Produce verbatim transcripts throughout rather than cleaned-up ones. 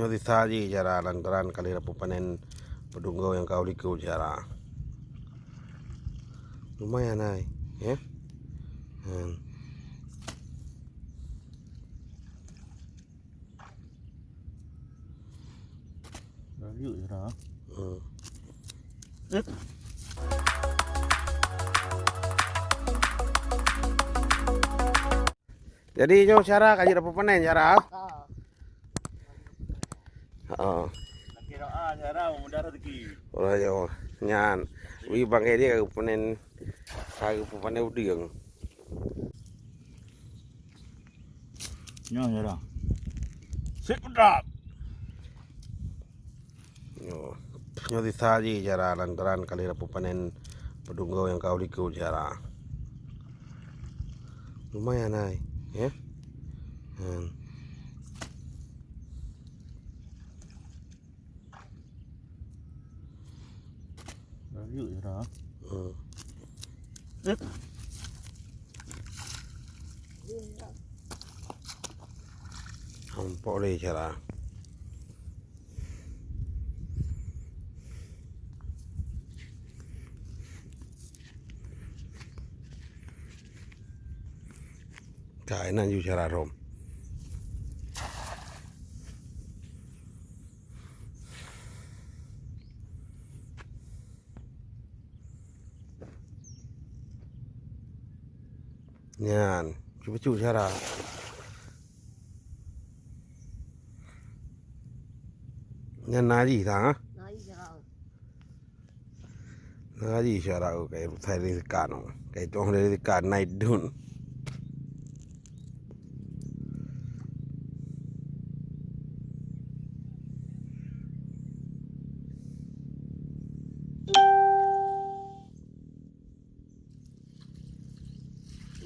Nyoe sisa jih cara lantaran ka lheueh tapeupanen peudunggoe nyang ka u likot cara. Lumayan hai, ya. Hmm. Lanjut cara. Hmm. Jadi nyoe cara ka jeuet tapeupanen cara. Heeh. Lakèe doa cara mudah rezeki. Oh, yo. Nyan. Wi bangkai dia ka geupanen, ka geupanen udeueng. Nyoe cara. Sip pedak. Nyoe, nyoe sisa jih cara lantaran ka lheueh tapeupanen peudunggoe nyang ka u likot cara. Lumayan hai, ya. Hmm. Lanjut cara. Hmm. Nampak lé cara. Ka inan ju cara rom. Nyan, cuba cu cara. Nyan na jih sang ah. Na jih cara. Na jih cara kai sai dekat no. Kai tuang dekat naik dun.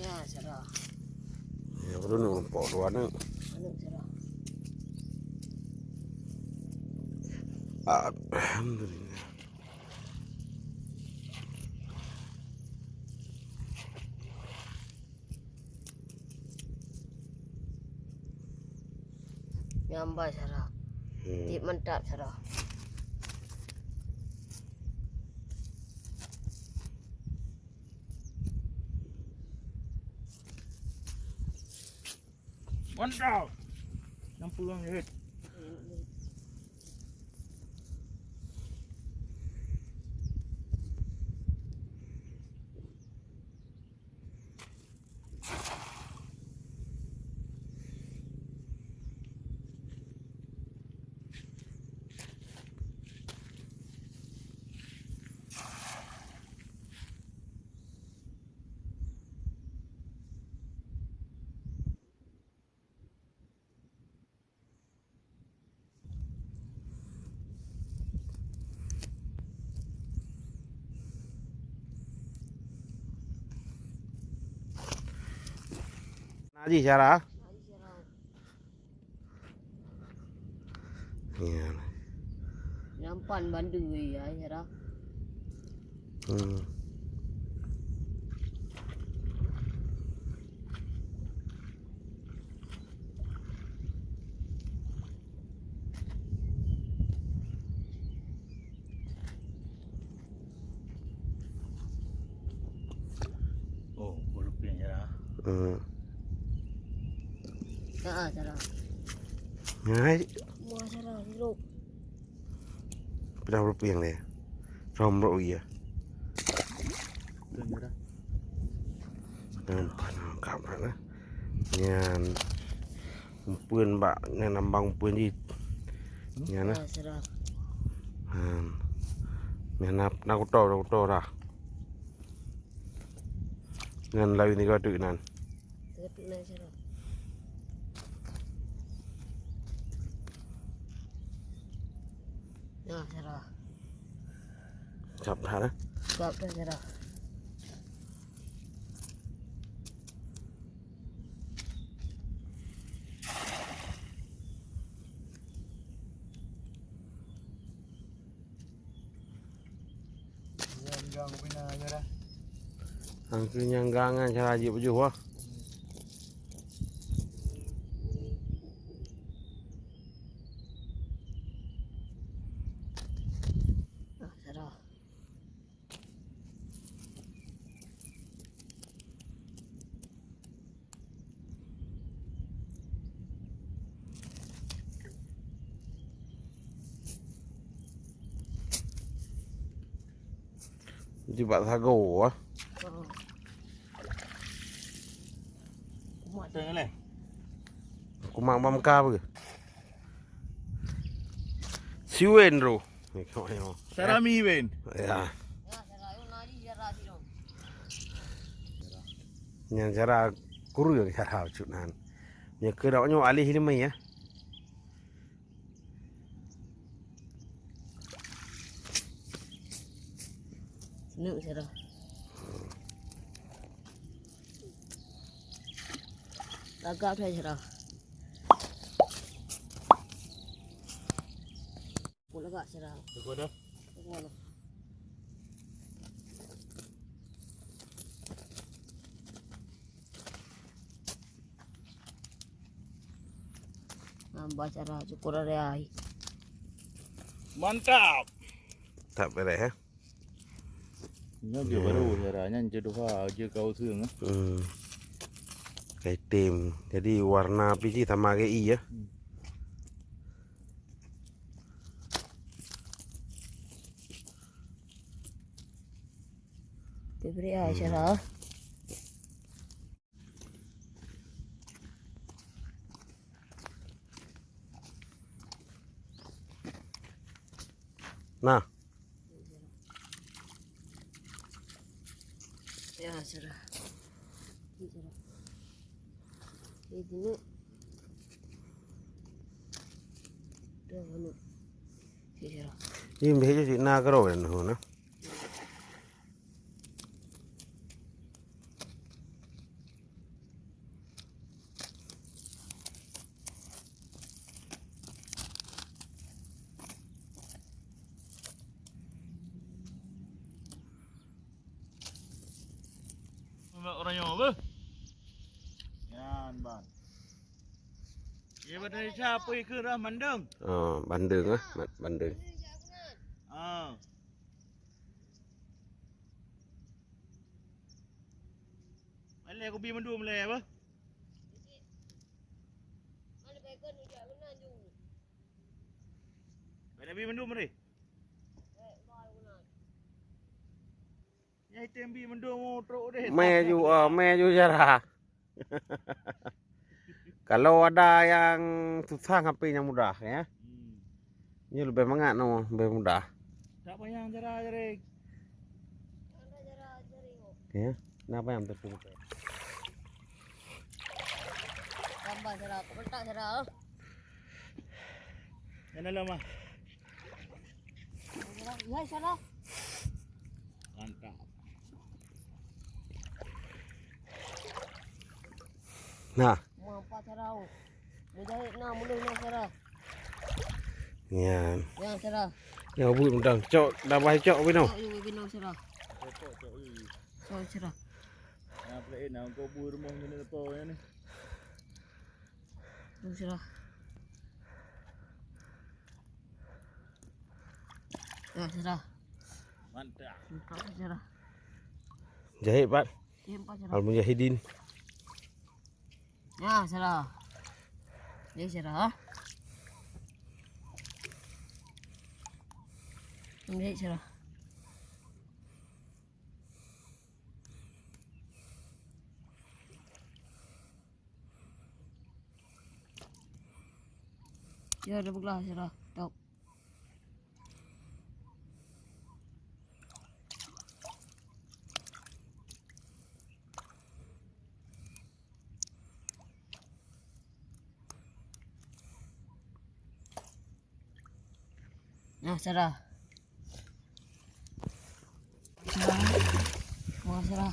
Ya, sarah. Ya, perlu ni rumpok dua ni. Anu, sarah. Alhamdulillah. Nyambai sarah. Hmm. Cit mantap sarah. Mantap. Enam puluh menit. Na jih cara. Ya. Nampan bandu ya, cara. Hmm. Oh, bulupieng cara. Hmm. Ha, cara. Hai. Mua cara hirup. Peudah bulupieng deh. Rom bro iya. Nampak nangkap lah. Nyan. Umpeuen bak nyan lambang umpeuen jih. Nyan nah. Ah, sudah. Han. Nyan na, na kuto, na kuto dah. Nyan lawi tiga teuk nan. Tiga teuk nan sudah. Nah, sudah. Gap dah, nah. Gap dah, sudah. Nyang gang pina, ya dah. Angkeu nyang gang nyan cara jeuet beujoh, wah. Di bak sagoe, ah. Kumat teuh leh. Kumat bak meuka beuh. Siwen ro. Sarami wen. Ya. Nyan cara kureueng cara cut nan. Nyan keu dak nyoe alih limai ya. Neuk sira. Lagak pih sira. Ku lagak sira. Cukup dah. Cukup dah. Nambah cara syukur hari ai. Mantap. Tak beres, eh? Nyoe je baru cara nyan je dua je kau seung, eh. Hmm. Kai tem. Jadi warna pih sama ke i ya. Hmm. Diberi ai cara. Nah. Ya, sudah. Ini sudah. Ini dulu. Dah, anu. Ini sudah. Ini biasa cik na karo kan, nah. Orang nyoe beuh. Nyan, Ban. Ye, Ban, dari siapa ikut dah mandeng? Oh, bandeng ah, ma-, bandeng. Ah. Malèe kubi mandum lé apa? Mana bi mandum ni? Nyai tem bi mandum trok deh. Mé ju, ah, mé ju cara. Kalau ada yang susah, ngapi yang mudah, ya. Hmm. Ini lebih mangat no, lebih mudah. Tak payah cara jaring. Ya, kenapa yang betul? Tambah cara, kau tak cara. Yang dalam ah. Ya, salah. Mantap. Nah. Mau empat sarah. Mujahid nah, muluh nah sarah. Nyan. Nyan sarah. Nyan buet mudang cok, dah bah cok bino. Cok, yuk, bino sarah. Cok, cok, yuk. Cok sarah. Nah, plek na kau buet rumah ni apa ni? Tuh, sarah. Dah, sarah. Mantap. Empat sarah. Jahit, Pat. Jahit empat sarah. Al Mujahidin. Ya, sarah. Ni sarah. Ni sarah. Ya, ada belah sarah. Top. Nah, sarah. Sarah. Mau sarah.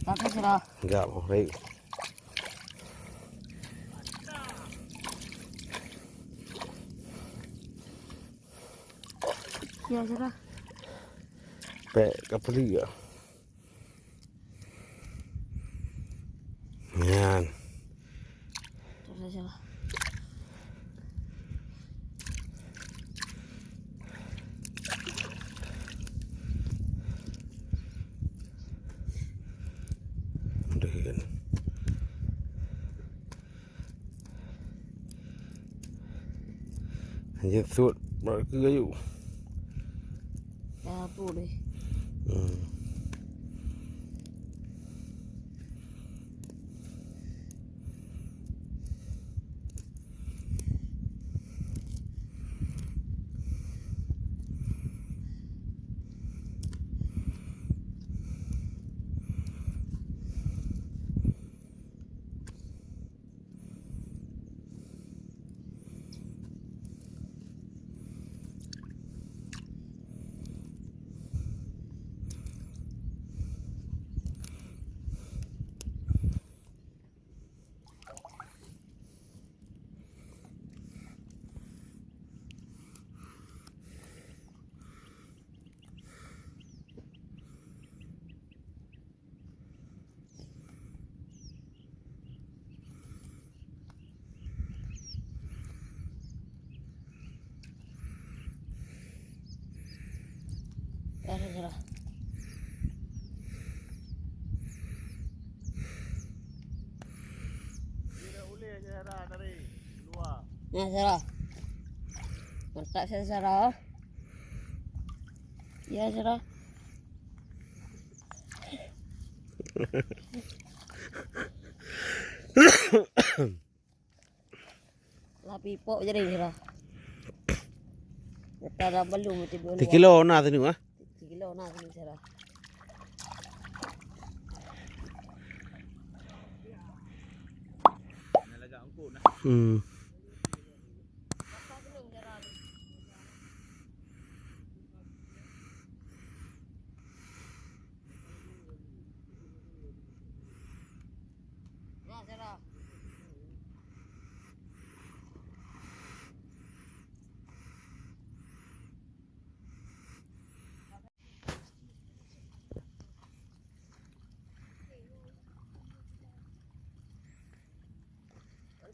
Tapi sarah. Enggak, mau baik. Ya, sarah. Pek kapeli ya. Nyan. Terus aja lah. Mudah kan. Hanya sut bak keu kayu. Dah apa deh? Hmm. Nah, Sarah. Mantap, Sarah. Ya, Sarah. Lah pipok jadi, Sarah. Kita dah belum tidur. Tikilo na tadi, ah. Tikilo na tadi, Sarah. Hmm.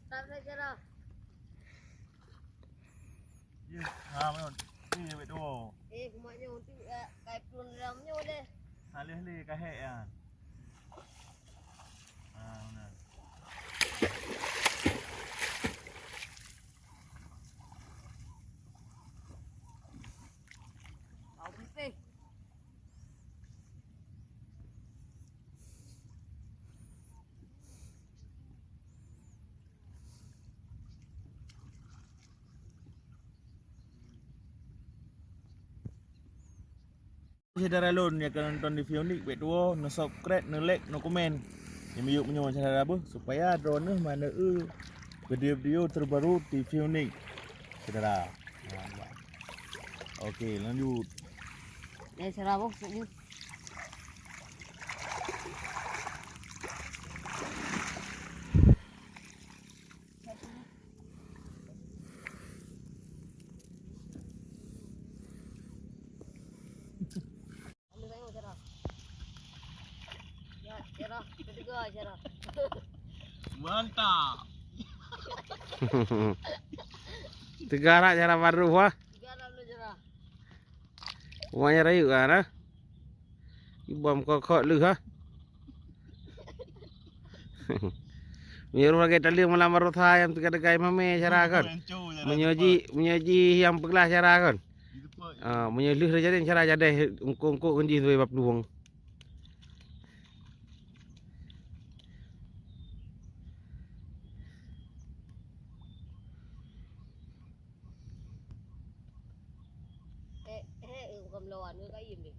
Mantap dah, Sarah. Ya, ha, mana? Ni, wet dua. Eh, kumat nyoe tu, eh, kai pun dalam nyoe deh. Haleh le, kahek ya. Ha, mana? Au pipih. Syedara lôn nyang ka nonton di video ni, bèk tuwo neu-subscribe, neu-like, neu-komen. Nyang miyueb meunyoe syedara beuh, supaya droeneuh manö eu video-video terbaru di video ni, syedara. Oke, lanjut. Eh, syedara beuh, sukses. Mantap. Teuga rak cara baru, wah. Wah, nyang rayeuk ah, nah. Ibom kokok leuh, ha. Meunyoe ureueng lagèe taleueng malam baroesa nyang teuga-teuga mamè cara kon. Meunyoe ji, meunyoe ji nyang peuglah cara kon. Ah, meunyoe lheueh teujadi cara jadèh eungkôt-eungkôt ngon jih teuh bak plueng. Eh, eh, bukan melawan, ke kayém deh.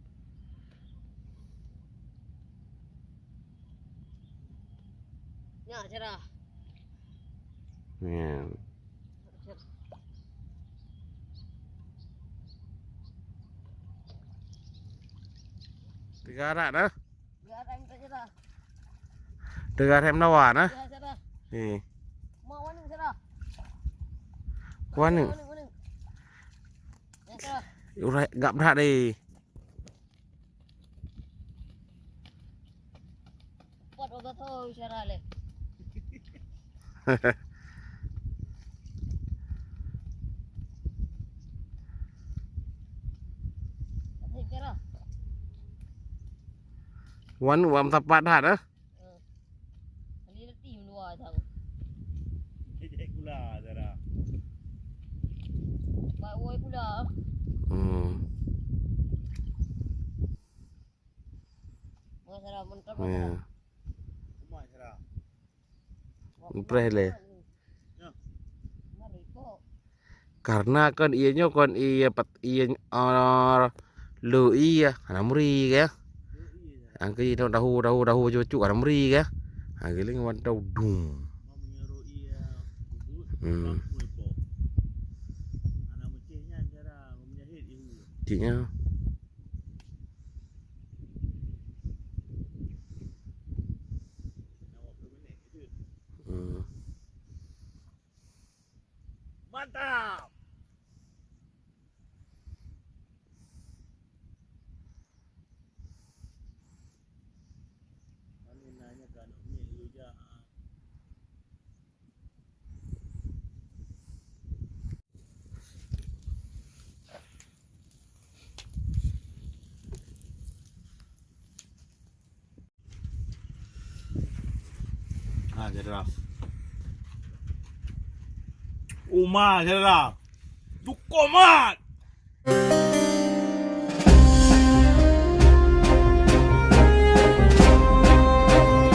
Nyak, cara. Ya. Teuga rak dah. Teuga rem lawa nah. Eh. Kuah ni. Urai gap that deh. Wan, wan tepat that, eh? Hmm. Ya. Preh lé. Karena kon ié nyoe kon ié pat ié, oh, lo ié hana muri ke. Angke itu dahu dahu dahu cucuk hana muri ke. Angke ling wan tau dung. Hmm. Cik nyoe. Hmm. Mantap. Ha, syedara. Uma, syedara. Dukung mat.